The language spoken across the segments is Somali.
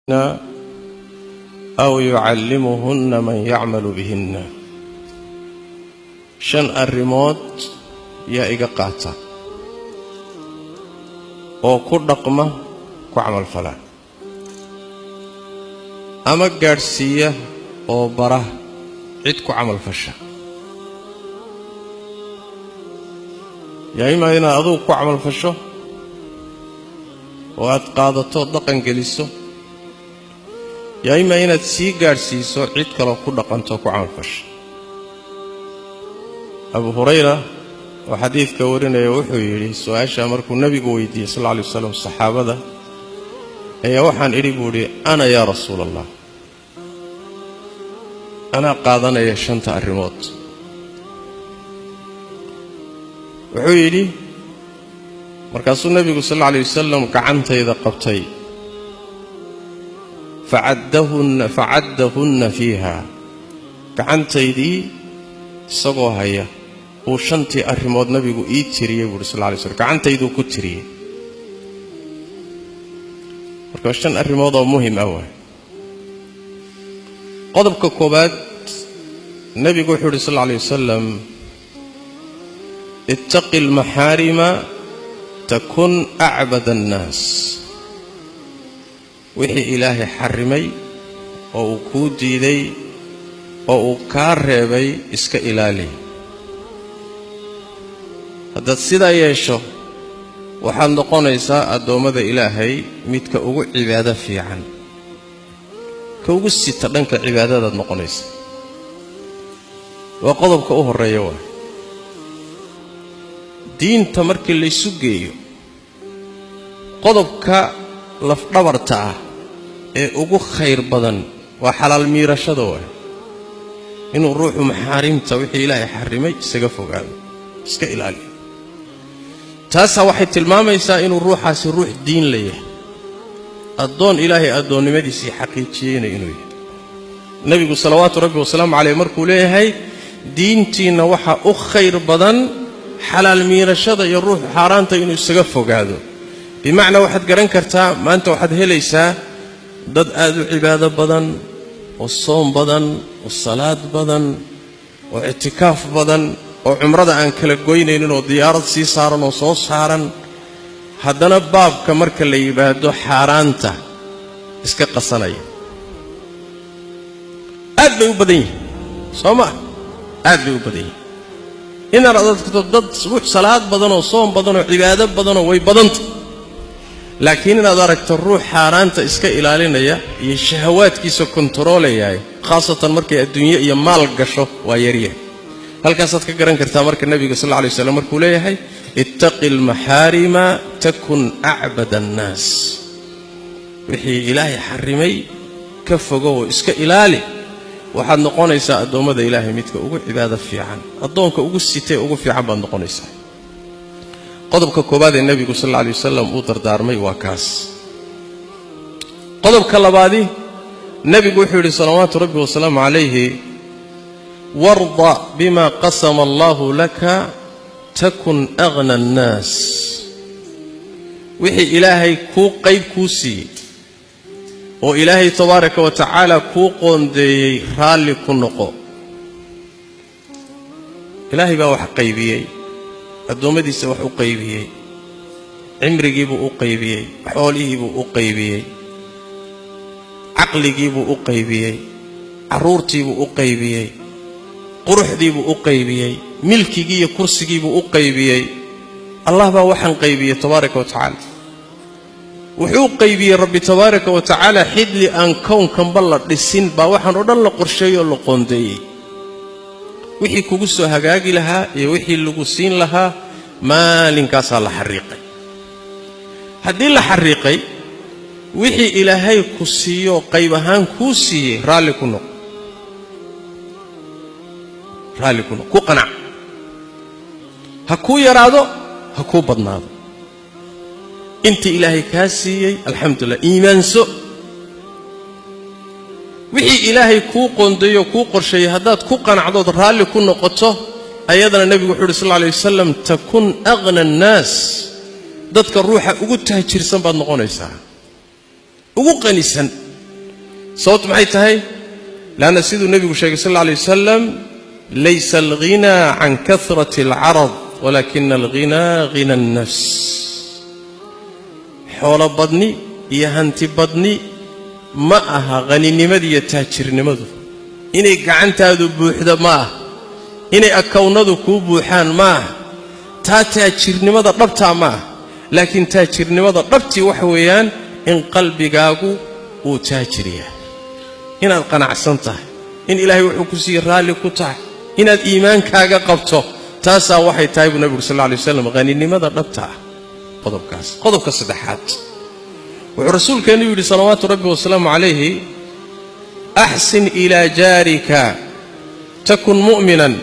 Aw yucallimuhunna man yacmalu bihinna. Shan arrimood yaa iga qaata oo ku dhaqma, ku camalfala, ama gaadhsiiya oo bara cid ku camalfasha. Yaa imaa inaad adugu ku camalfasho oo aad qaadato, dhaqan geliso, yaa imaa inaad sii gaadhsiiso cid kaloo ku dhaqanto, ku camalfasha. Abu Hurayra oo xadiidka warinaya wuxuu yidhi, su-aashaa markuu nebigu weydiiyey sal alla alay wasalam saxaabada ayaa waxaan idhi, buu idhi, "Ana yaa Rasuula Allah, anaa qaadanaya shanta arrimood." Wuxuu yidhi, markaasuu nebigu sal alla alay wasalam gacantayda qabtay, facaddahunna fiiha, gacantaydii isagoo haya uu shantii arrimood nabigu ii tiriyey, buuhi sal lla lay slam, gacantayduu ku tiriyey. Marka shan arrimood oo muhim ah waay. Qodobka koowaad, nebigu wuxuu yidhi sal alla alay wasalam: "Ittaqi almaxaarima takun acbad annaas." Wixii Ilaahay xarrimay oo uu kuu diiday oo uu kaa reebay iska ilaali. Haddaad sidaa yeesho, waxaad noqonaysaa addoommada Ilaahay midka ugu cibaado fiican, ka ugu sita dhanka cibaadadaad noqonaysa. Waa qodobka u horreeya. Waay diinta markii laysu geeyo, qodobka lafdhabarta ah ee ugu khayr badan waa xalaal miirashada, waay inuu ruuxu maxaarimta, wixii Ilaahay xarrimay, isaga fogaado, iska ilaaliyo. Taasaa waxay tilmaamaysaa inuu ruuxaasi ruux diin la yahay, addoon Ilaahay addoonnimadiisii xaqiijiyeyna inuu yahay. Nebigu salawaatu rabbi wasalaamu caleyh markuu leeyahay diintiinna waxaa u khayr badan xalaal miirashada iyo ruuxu xaaraanta inuu isaga fogaado, bimacnaa waxaad garan kartaa maanta waxaad helaysaa dad aad u cibaado badan oo soom badan oo salaad badan oo ictikaaf badan oo cumrada aan kala goynaynin oo diyaarad sii saaran oo soo saaran, haddana baabka marka la yimaado xaaraanta iska qasanaya. Aad bay u badan yihin, soo maa? Aad bay u badan yihin inaad adagto dad ruux salaad badanoo soom badanoo cibaado badanoo way badanta, laakiin inaad aragto ruux xaaraanta iska ilaalinaya iyo shahawaadkiisa kontaroolayahay, khaasatan markay adduunye iyo maal gasho, waa yaryahay. Halkaasaad ka garan kartaa marka nebiga sal alla alay waslam markuu leeyahay: "Ittaqi almaxaarima takun acbad annaas." Wixii Ilaahay xarrimay ka fogo oo iska ilaali, waxaad noqonaysaa addoommada Ilaahay midka ugu cibaado fiican, addoonka ugu sitay ugu fiican baad noqonaysaa. Qodobka koowaad ee nebigu sal alla alay wasalam uu dardaarmay waa kaas. Qodobka labaadi, nebigu wuxuu yidhi salawaatu rabbi wasalaamu calayhi: "Warda bima qasama allahu laka takun aghna annaas." Wixii Ilaahay kuu qayb kuu siiyey oo Ilaahay tabaaraka wa tacaala kuu qoondeeyey raalli ku noqo. Ilaahay baa wax qaybiyey, addoommadiisa wax u qaybiyey, cimrigiibuu u qaybiyey, xoolihiibuu u qaybiyey, caqligiibuu u qaybiyey, carruurtiibuu u qaybiyey, quruxdiibuu u qaybiyey, milkigii iyo kursigiibuu u qaybiyey. Allah baa waxaan qaybiyey tabaaraka wa tacaala. Wuxuu qaybiyey Rabbi tabaaraka wa tacaala xidli aan kownkanba la dhisin baa waxaan oo dhan la qorsheeyey oo la qoondeeyey. Wixii kugu soo hagaagi lahaa iyo wixii lagu siin lahaa maalinkaasaa la xariiqay. Haddii la xariiqay, wixii Ilaahay ku siiyo, qayb ahaan kuu siiyey, raalli ku noqo, raalli ku noqo, ku qanac. Ha kuu yaraado, ha kuu badnaado, intii Ilaahay kaa siiyey, alxamdulilah, iimaanso. Wixii Ilaahay kuu qoondeeyo, kuu qorsheeyey, haddaad ku qanacdood raalli ku noqoto, ayadana nebigu wuxu uhi sal alla alay wasalam: "Takun aghna annaas." Dadka ruuxa ugu taajirsan baad noqonaysaa, ugu qanisan. Sababtu maxay tahay? Leanna siduu nebigu sheegay sal alla alay wasalam, laysa alghinaa can kahrati alcarad walaakina alghinaa ghina annafs. Xoolo badni iyo hanti badni ma aha haninimada iyo taajirnimadu. Inay gacantaadu buuxdo ma ah, inay akawnadu kuu buuxaan ma ah, taa taajirnimada dhabtaa ma ah. Laakiin taajirnimada dhabtii waxa weeyaan in qalbigaagu uu taajir yahay, inaad qanacsan tahay, in ilaahay wuxuu ku siiyey raalli ku tahay, inaad iimaankaaga qabto. Taasaa waxay tahay buu nebigu sal alla alay waslam haninimada dhabta ah. Qodobkaas. Qodobka saddexaad, wuxuu rasuulkeennu yidhi salawaatu rabbi wasalaamu calayhi, axsin ilaa jaarika takun mu'minan.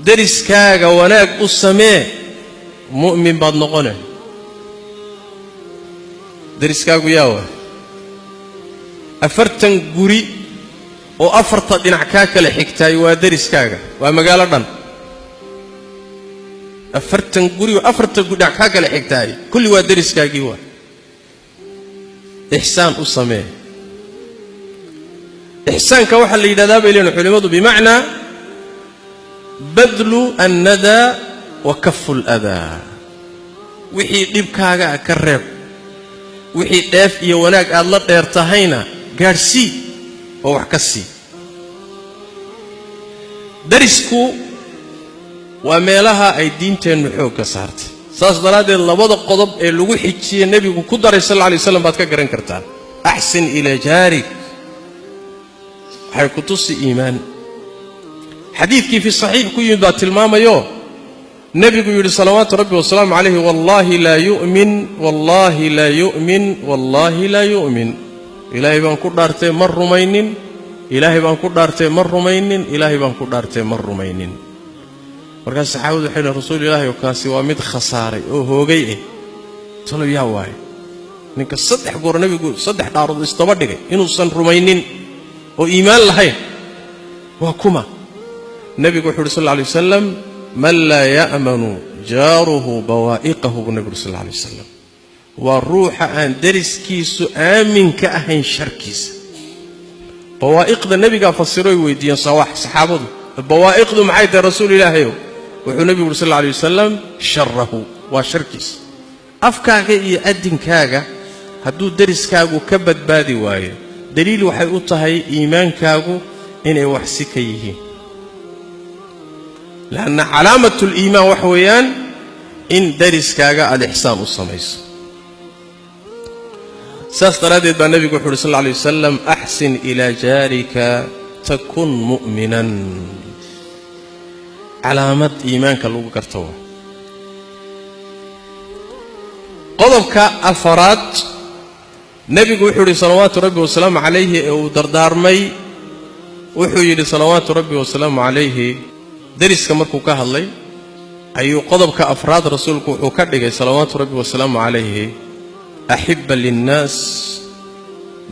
Deriskaaga wanaag u samee, mu'min baad noqone. Deriskaagu yaa waa 40 guri oo afarta dhinac kaa kala xigtaay, waa deriskaaga, waa magaalo dhan. 40 guri oo afarta dhinac kaa kala xigtaay kulli waa deriskaagii. Waa ixsaan u samee. Ixsaanka waxaa la yidhahdaa, bay leeyihin culimmadu, bimacnaa badlu annadaa wa kafu aladaa. Wixii dhibkaaga ka reeb, wixii dheef iyo wanaag aad la dheer tahayna gaadhsii oo wax ka sii. Darisku waa meelaha ay diinteennu xoogga saartay. Saas daraaddeed labada qodob ee lagu xijiyey nebigu ku daray sal alla alay waslam baad ka garan kartaan. Axsin ilaa jaarik waxay ku tusi iimaan. Xadiidkii fi saxiix ku yimid baa tilmaamayo, nebigu yidhi salawaatu rabbi wasalaamu calayhi, wallaahi laa yu'min, wallaahi laa yu'min, wallaahi laa yu'min. Ilaahay baan ku dhaartay ma rumaynin, Ilaahay baan ku dhaartay ma rumaynin, Ilaahay baan ku dhaartay ma rumaynin. Markaas saxaabadu waxay yihin, rasuul Ilaahay oo kaasi waa mid khasaaray oo hoogay eh, talo yaa waaye ninka saddex goor nebigu saddex dhaarood isdaba dhigay inuusan rumaynin oo iimaan lahayn waa kuma? Nebigu wuxu uhi sal alla alay wasalam, man laa ya'manu jaaruhu bawaa'iqahu, buu nebigu uri sal alla alay wasalam. Waa ruuxa aan deriskiisu aamin ka ahayn sharkiisa. Bawaa'iqda nebigaa fasiroy weydiiyeen saxaabadu, bawaa'iqdu maxay tahay, rasuul Ilaahayow? Wuxuu nebigu uhi sal alla alay wasalam, sharahu, waa sharkiisa. Afkaaga iyo addinkaaga hadduu deriskaagu ka badbaadi waayo, daliil waxay u tahay iimaankaagu inay wax si ka yihiin. Leanna calaamatuliimaan waxa weeyaan in deriskaaga aada ixsaan u samayso. Saas daraaddeed baa nebigu wuxu uhi sal alla alay wasalam, axsin ilaa jaarika takun mu'minan. Calaamad iimaanka lagu garto waa. Qodobka afaraad, nebigu wuxuu yidhi salawaatu rabbi wasalaamu calayhi ee uu dardaarmay, wuxuu yidhi salawaatu rabbi wasalaamu calayhi, deriska markuu ka hadlay ayuu qodobka afraad rasuulku wuxuu ka dhigay salawaatu rabbi wasalaamu calayhi, axibba linnaas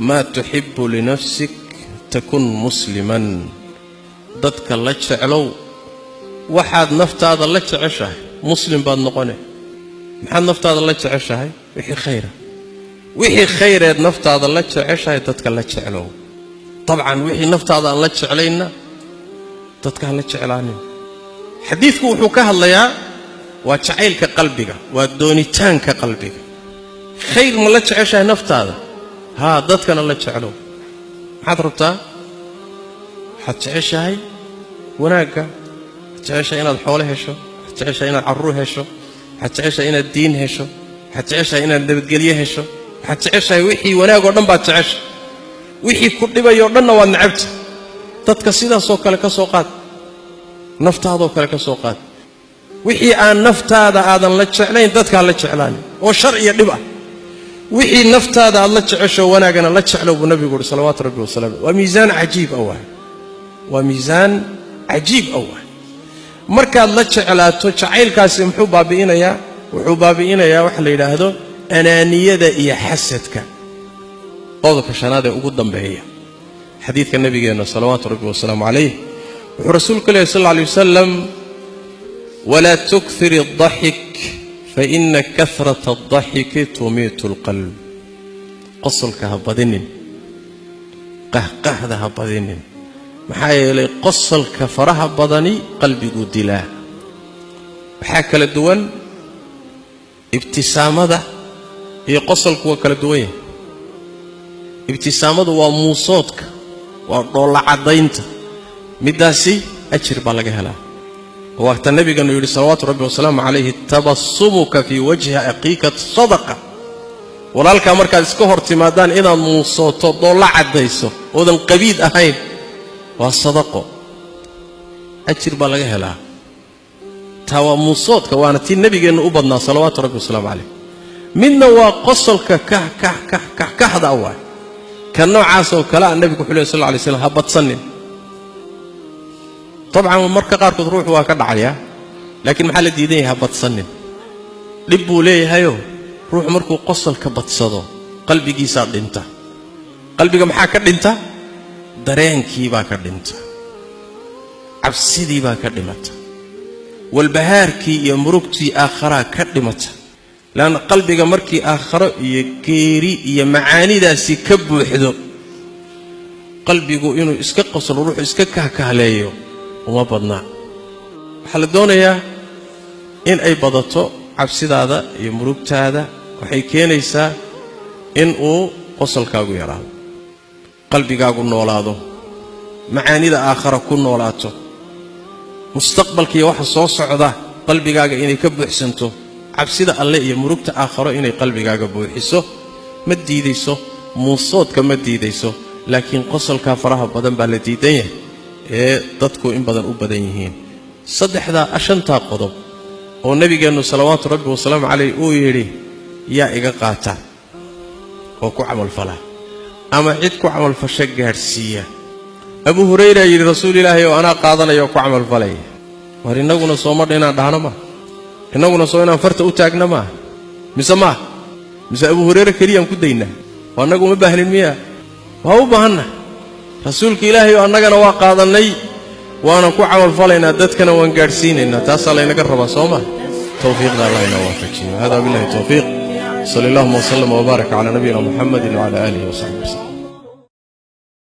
maa tuxibbu linafsik takun musliman. Dadka la jeclow waxaad naftaada la jeceshahay, muslim baad noqone. Maxaad naftaada la jeceshahay? Wixii khayra. Wixii khayreed naftaada la jeceshahay dadka la jeclow. Dabcan wixii naftaada aan la jeclaynna dadka aan la jeclaanin. Xadiidku wuxuu ka hadlayaa waa jacaylka qalbiga, waa doonitaanka qalbiga. Khayr ma la jeceshahay naftaada? Haa, dadkana la jeclow. Maxaad rabtaa? Waxaad jeceshahay wanaagga, waxaad jeceshahay inaad xoolo hesho, waxaad jeceshahay inaad carruur hesho, waxaad jeceshahay inaad diin hesho, waxaad jeceshahay inaad nabadgelye hesho, waxaad jeceshahay wixii wanaag oo dhan baad jeceshahay, wixii ku dhibayoo dhanna waad necabta. Dadka sidaasoo kale ka soo qaad, naftaadoo kale ka soo qaad. Wixii aan naftaada aadan la jeclayn dadkaan la jeclaanin oo shar iyo dhib ah, wixii naftaada aad la jecesho wanaagana la jeclow, buu nabigu uhi salawaatu rabbi wasalam. Waa miisaan cajiib ah waay, waa miisaan cajiib ah waay. Markaad la jeclaato, jacaylkaasi muxuu baabi'inayaa? Wuxuu baabi'inayaa waxa la yidhaahdo anaaniyada iyo xasadka. Qodobka shanaad ee ugu dambeeya, xadiidka nabigeenna salawaatu rabbi wasalaamu calayh, wuxuu rasuulku lehy sal alla alay wasalam, walaa tukthir addaxik faina kahrata addaxiki tumiitu alqalb. Qosolka ha badinin. Qahqahda ha badinin. Maxaa yeelay qosolka faraha badani qalbiguu dilaa. Waxaa kala duwan ibtisaamada iyo qosolku waa kala duwan yahay. Ibtisaamadu waa muusoodka, waa dhoolla caddaynta, middaasi ajir baa laga helaa. Waata nabiganu yidhi salawaatu rabbi wasalaamu calayhi, tabasumuka fii wajhi aqiika sadaqa. Walaalkaa markaad iska hor timaadaan inaad muusooto, dhoolla caddayso, oodan qabiid ahayn, waa sadaqo, ajir baa laga helaa. Taa waa muusoodka, waana tii nabigeennu u badnaa salawaatu rabbi wasalaamu calayh. Midna waa qosolka kah kah kah kah kahda waay. Ka noocaasoo kale a nebigu wuxuu ley sal lla alay slam ha badsanin. Dabcan marka qaarkood ruuxu waa ka dhacayaa, laakiin maxaa la diidan yahay? Ha badsanin. Dhib buu leeyahayoo ruuxu markuu qosolka badsado qalbigiisaa dhinta. Qalbiga maxaa ka dhinta? Dareenkiibaa ka dhinta, cabsidii baa ka dhimata, walbahaarkii iyo murugtii aakharaa ka dhimata. Leanna qalbiga markii aakharo iyo geeri iyo macaanidaasi ka buuxdo, qalbigu inuu iska qoslo, ruuxu iska kahkahleeyo uma badnaa. Waxaa la doonayaa in ay badato cabsidaada iyo murugtaada. Waxay keenaysaa in uu qosolkaagu yaraado, qalbigaagu noolaado, macaanida aakhara ku noolaato, mustaqbalkiiyo waxa soo socda qalbigaaga inay ka buuxsanto. Cabsida alle iyo murugta aakharo inay qalbigaaga buuxiso ma diidayso, muusoodka ma diidayso, laakiin qosolkaa faraha badan baa la diidan yahay ee dadku in badan u badan yihiin. Saddexdaa shantaa qodob oo nabigeennu salawaatu rabbi wasalaamu calayh uu yidhi yaa iga qaata oo ku camalfala ama cid ku camalfasho gaadhsiiya. Abu Hurayra yidhi rasuul ilaahay oo anaa qaadanaya oo ku camalfalaya. War innaguna soomadha inaan dhahno maa? Innaguna soo inaan farta u taagna maaha? Mise maaha? Mise Abu Hurayre keliyaan ku daynaa? Oo annagu uma baahnin miyaa? Waa u baahanna. Rasuulka ilaahay oo annagana waa qaadannay, waana ku camalfalaynaa, dadkana waan gaadhsiinaynaa. Taasaa laynaga rabaa soo maa? Tawfiiqda allah inoo waafajiyo. Hada billahi tawfiiq. Sali allahuma wasallam wbaarak calaa nabiyina muxamedin wcala aalihi wasaxbi wasallam.